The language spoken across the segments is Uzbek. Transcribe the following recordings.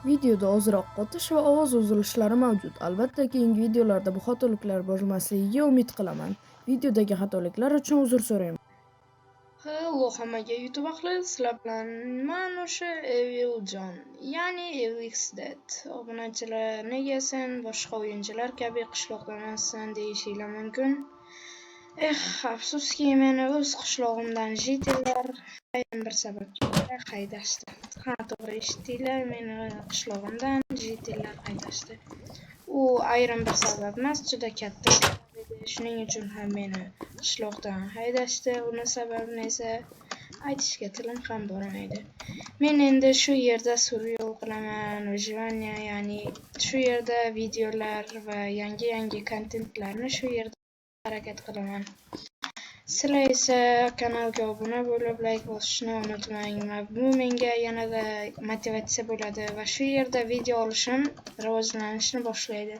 Videoda ozroq qotish va ovoz uzilishlari mavjud. Albatta, keyingi videolarda bu xatoliklar bo'lmasligiga umid qilaman. Videodagi xatoliklar uchun uzr so'rayman. Hello hammaga YouTube ahli, sizlar bilan man o'sha Evil John, ya'ni EvilXDead. Obunachilar, nega sen boshqa o'yinchilar kabi qishloqda emassan deyishinglar mumkin. Eh, afsuski meni o'z qishlog'imdan житель lar ayrim bir sababga ko'ra haydashdi. Ha, to'g'ri eshitdinglar, meni qishlog'imdan житель lar haydashdi. U ayrim bir sabab emas, juda katta sabab edi. Shuning uchun ham meni qishloqdan haydashdi. Uni sababini esa aytishga tilim ham bormaydi. Men endi shu yerda survival qilaman, выживание, ya'ni shu yerda videolar va yangi-yangi kontentlarni shu yerda harakat qilaman. Sizlar esa kanalga obuna bo'lib, like bosishni unutmang. Va bu menga yanada motivatsiya bo'ladi va shu yerda video olishim rivojlanishni boshlaydi.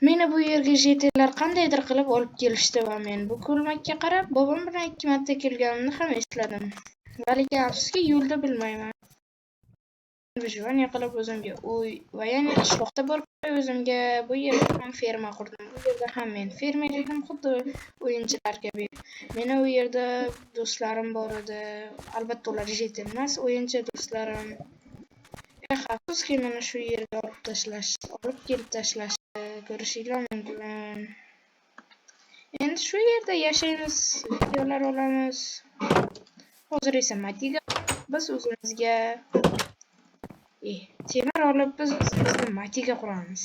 Meni bu yerga житель lar qandaydir qilib olib kelishdi va men bu ko'lmakka qarab bobom bilan ikki marta kelganimni ham esladim. Va lekin afsuski yo'lda bilmayman. Выживание qilib o'zimga uy va ya'ni qishloqda borib o'zimga bu yerda ham ferma qurdim. Bu yerda ham men fermer edim, xuddi o'yinchilar kabi. Meni u yerda do'stlarim bor edi. Albatta ular житель emas, o'yinchi do'stlarim. Eh, afsuski meni shu yerga olib tashlash, olib kelib tashlashdi. Ko'rishinglar mumkin. Endi shu yerda yashaymiz, videolar olamiz. Hozir esa мотыга biz o'zimizga temir olib biz o'zimizga мотыга quramiz.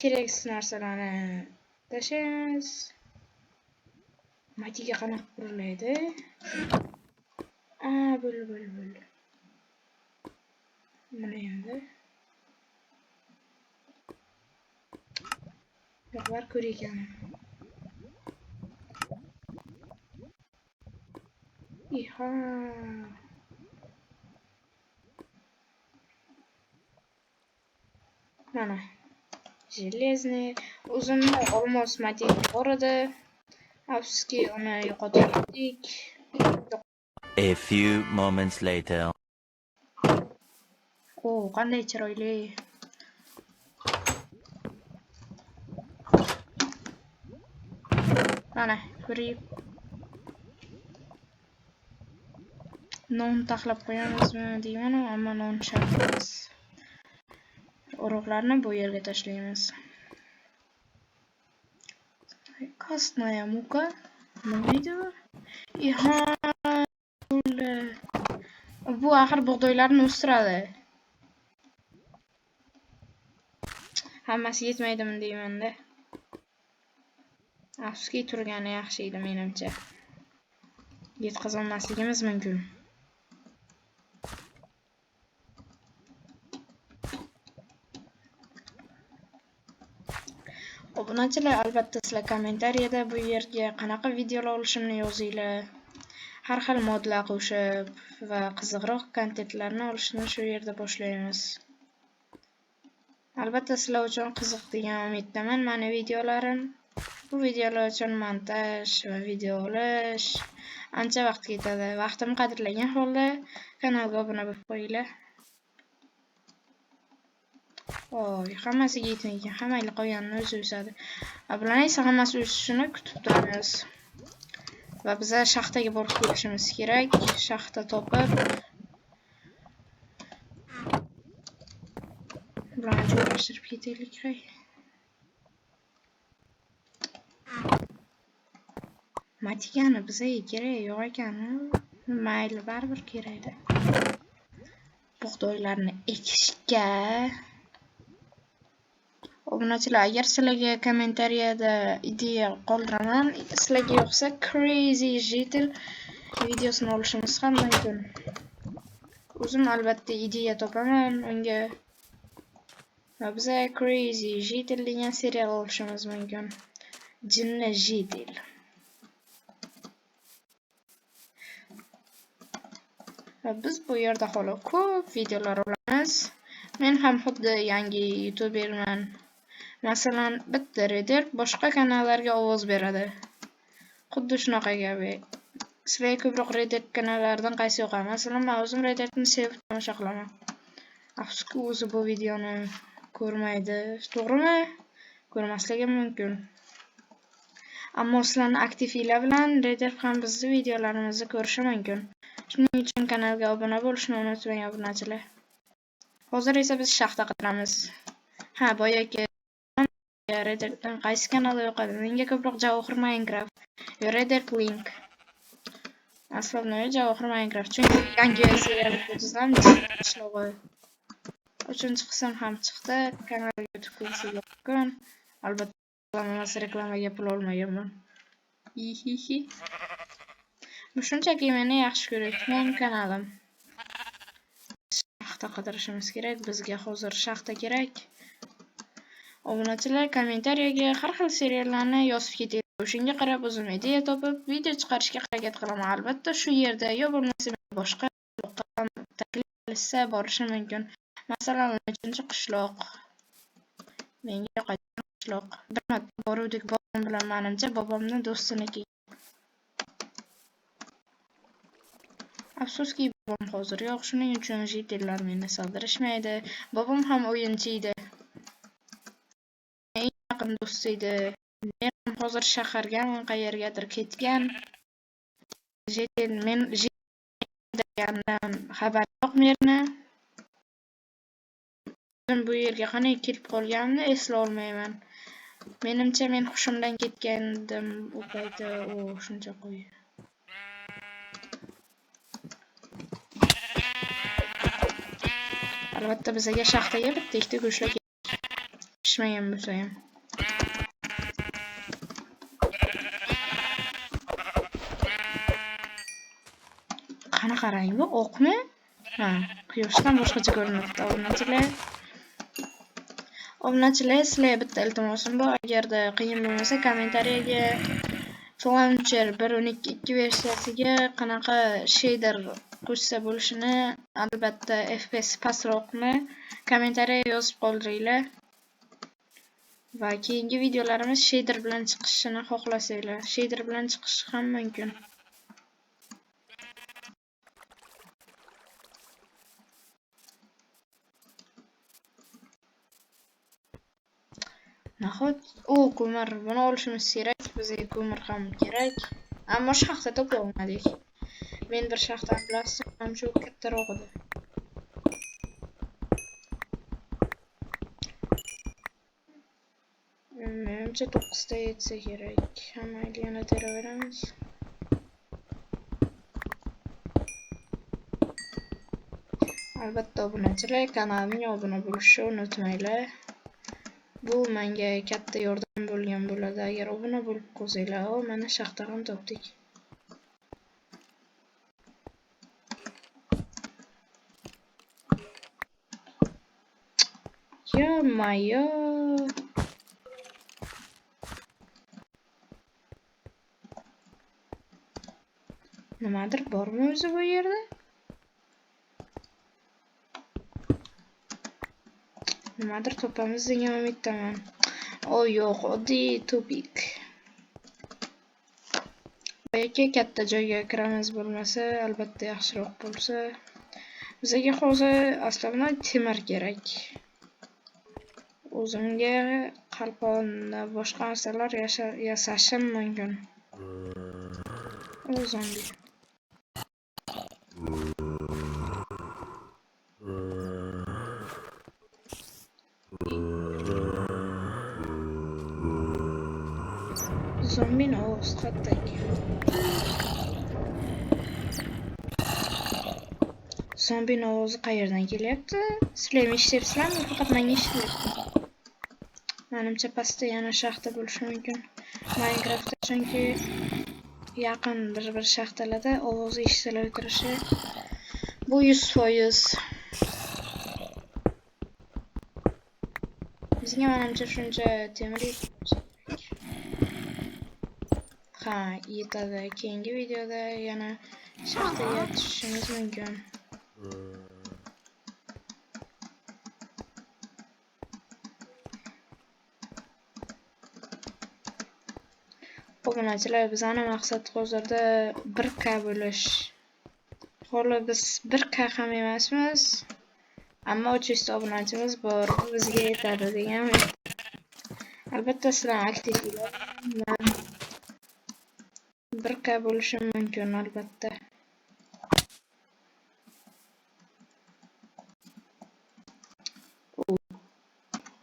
Keraksiz narsalarni tashlaymiz. Мотыга qanaqa quriladi? A, bo'ldi, bo'ldi, bo'ldi. Mana endi. Yo'qlar ko'r ekan. Iha. Mana. Железный. O'zimda olmos мотыга bor edi. Afsuski uni yo'qotib ketdik. A few moments later. O, qanday chiroyli. Mana, ko'ring. Non taxlab qo'yamizmi deyman, ammo non shart emas. Urug'larni bu yerga tashlaymiz. Костная мука. Nima edi bu? Iha, bu axir bug'doylarni o'stiradi. Hammasi yetmaydimi deyman-da. Afsuski turgani yaxshi edi menimcha. Yetkazolmasligimiz mumkin. Obunachilar, albatta sizlar kommentariyada bu yerga qanaqa videolar olishimni yozinglar. Har xil modlar qo'shib va qiziqroq kontentlarni olishni shu yerda boshlaymiz. Albatta sizlar uchun qiziq degan umiddaman meni videolarim. Bu videolar uchun montaj va video olish ancha vaqt ketadi. Vaqtimni qadrlagan holda kanalga obuna bo'lib qo'yinglar. Oy, hammasiga yetmaydi. Ha, mayli, qolganini o'zi o'sadi. Bular esa hammasi o'sishini kutib turamiz. Va biza shaxtaga borib kelishimiz kerak. Shaxta topib bularni joylashtirib ketaylik, hay. Мотыга ni bizaga kerak yo'q ekan. Mayli, baribir kerakda. Bug'doylarni ekishga. Obunachilar, agar sizlarga kommentariyada ideya qoldiraman, sizlarga yoqsa Crazy Житель videosini olishimiz ham mumkin. O'zim albatta ideya topaman unga. Va biza Crazy Житель degan serial olishimiz mumkin. Jinni Житель. Va biz bu yerda hali ko'p videolar olamiz. Men ham xuddi yangi youtuberman. Masalan, bitta reder boshqa kanallarga ovoz beradi. Xuddi shunaqa kabi. Sizlarga ko'proq Red Dead kanallaridan qaysi yoqadi? Masalan, men o'zim Red Deadni sevib tomosha qilaman. Afsuski, o'zi bu videoni ko'rmaydi. To'g'rimi? Ko'rmasligi mumkin. Ammo sizlarni aktivliklar bilan Red Dead ham bizni videolarimizni ko'rishi mumkin. Shuning uchun kanalga obuna bo'lishni unutmang, obunachilar. Hozir esa biz shaxta qidiramiz. Ha, boyagi Red Dead'dan qaysi kanal yoqadi? Menga ko'proq Javohir Minecraft yo Red Dead Link. Aslida Javohir Minecraft, chunki yangi serial o'tizdan qishlog'i 3-qism ham chiqdi. Kanalga o'tib ko'rishingiz mumkin. Albatta, reklama reklamaga pul olmaganman. Hihihi. Bu shunchaki meni yaxshi ko'rayotgan kanalim. Shaxta qidirishimiz kerak. Bizga hozir shaxta kerak. Obunachilar kommentariyaga har xil seriallarni yozib ketinglar. O'shanga qarab o'zim ideya topib video chiqarishga harakat qilaman. Albatta shu yerda yo bo'lmasa boshqa taklif qilishsa borishim mumkin. Masalan, 13-qishloq. Menga yoqadigan qishloq. Bir marta boruvdik bobom bilan, menimcha bobomning do'stinikiga. Afsuski, bobom hozir yo'q, shuning uchun jitellar meni sig'dirishmaydi. Bobom ham o'yinchi edi. Eng yaqin do'sti edi. Men ham hozir shahargami, qayergadir ketgan. Jitel men degandan xabar yo'q meni. O'zim bu yerga qanday kelib qolganimni eslolmayman. Menimcha men hushimdan ketgandim u payti, u shuncha qo'y. Albatta bizaga shaxtaga bitta ikkita go'shtlar kerak. Pishmagan bo'lsa ham. Qanaqa rang bu? Oqmi? Ha, quyoshdan boshqacha ko'rinadi obunachilar. Obunachilar, sizlarga bitta iltimosim bor. Agarda qiyin bo'lmasa kommentariyaga Launcher 1.12.2 versiyasiga qanaqa shader qo'shsa bo'lishini, albatta FPS pastroqni kommentariyaga yozib qoldiringlar. Va keyingi videolarimiz shader bilan chiqishini xohlasanglar, shader bilan chiqishi ham mumkin. Nahot, o ko'mir, buni olishimiz kerak, bizga ko'mir ham kerak. Ammo shaxta topa olmadik. Men bir shaxtani bilasizmi, ham shu kattaroq edi. Menimcha 9 ta yetsa kerak. Mayli, yana teraveramiz. Albatta obunachilar, kanalimga obuna bo'lishni unutmanglar. Bu menga katta yordam bo'lgan bo'ladi agar obuna bo'lib qo'ysanglar. O, mana shaxta ham topdik. Yo-mayo. Nimadir bormi o'zi bu yerda? Nimadir topamiz degan umiddaman. O yo'q, oddiy tupik. Boyagi katta joyga kiramiz bo'lmasa, albatta yaxshiroq bo'lsa. Bizga hozir aslida temir kerak. O'zimga qalqon va boshqa narsalar yasashim mumkin. O zombi. Zombini ovozi qayerda ekan? Zombini ovozi qayerdan kelyapti? Sizlar ham eshityapsizlarmi? Faqat menga eshitilyapti. Menimcha pastda yana shaxta bo'lishi mumkin. Minecraftda chunki yaqin bir shaxtalarda ovozi eshitilib turishi bu 100%. Bizga menimcha shuncha temir yetsa kerak. Ha, yetadi. Keyingi videoda yana shaxtaga tushishimiz mumkin. Obunachilar, bizani maqsad hozirda 1K bo'lish. Hali biz 1K ham emasmiz. Ammo 300 ta obunachimiz bor. Bu bizga yetadi degan umid. Albatta sizlar aktivlar. Man 1K bo'lishim mumkin albatta.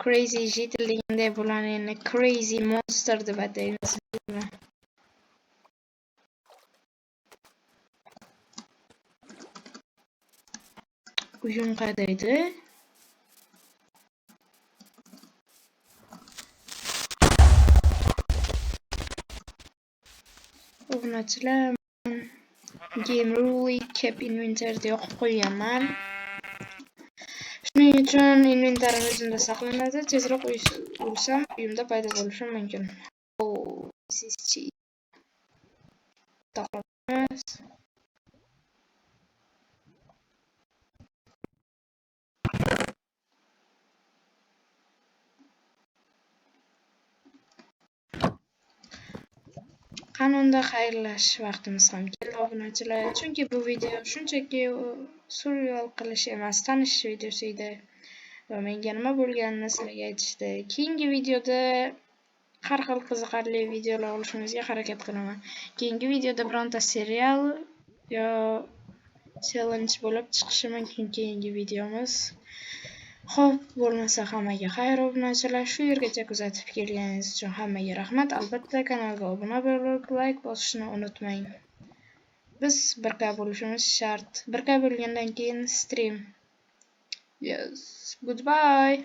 Crazy Jitter deganday bularni endi Crazy Monster deb ataymiz. Uyum qayerda edi? Obunachilar, Game Rule Keep Inventory'da yoqib qo'yganman. Shuning uchun inventarim o'zimda saqlanadi. Tezroq o'lsam, uyimda paydo bo'lishim mumkin. Oh, this is cheap. To'g'rimiz. Qani unda xayrlashish vaqtimiz ham keldi obunachilar. Chunki bu video shunchaki survival qilish emas, tanishish videosi edi. Va menga nima bo'lganini sizlarga aytishdi. Keyingi videoda har xil qiziqarli videolar olishimizga harakat qilaman. Keyingi videoda bironta serial yo challenge bo'lib chiqishi mumkin keyingi videomiz. Xo'p, bo'lmasa hammaga xayr obunachilar. Shu yergacha kuzatib kelganingiz uchun hammaga rahmat. Albatta kanalga obuna bo'lib, like bosishni unutmang. Biz 1K bo'lishimiz shart. 1K bo'lgandan keyin stream. Yes. Goodbye.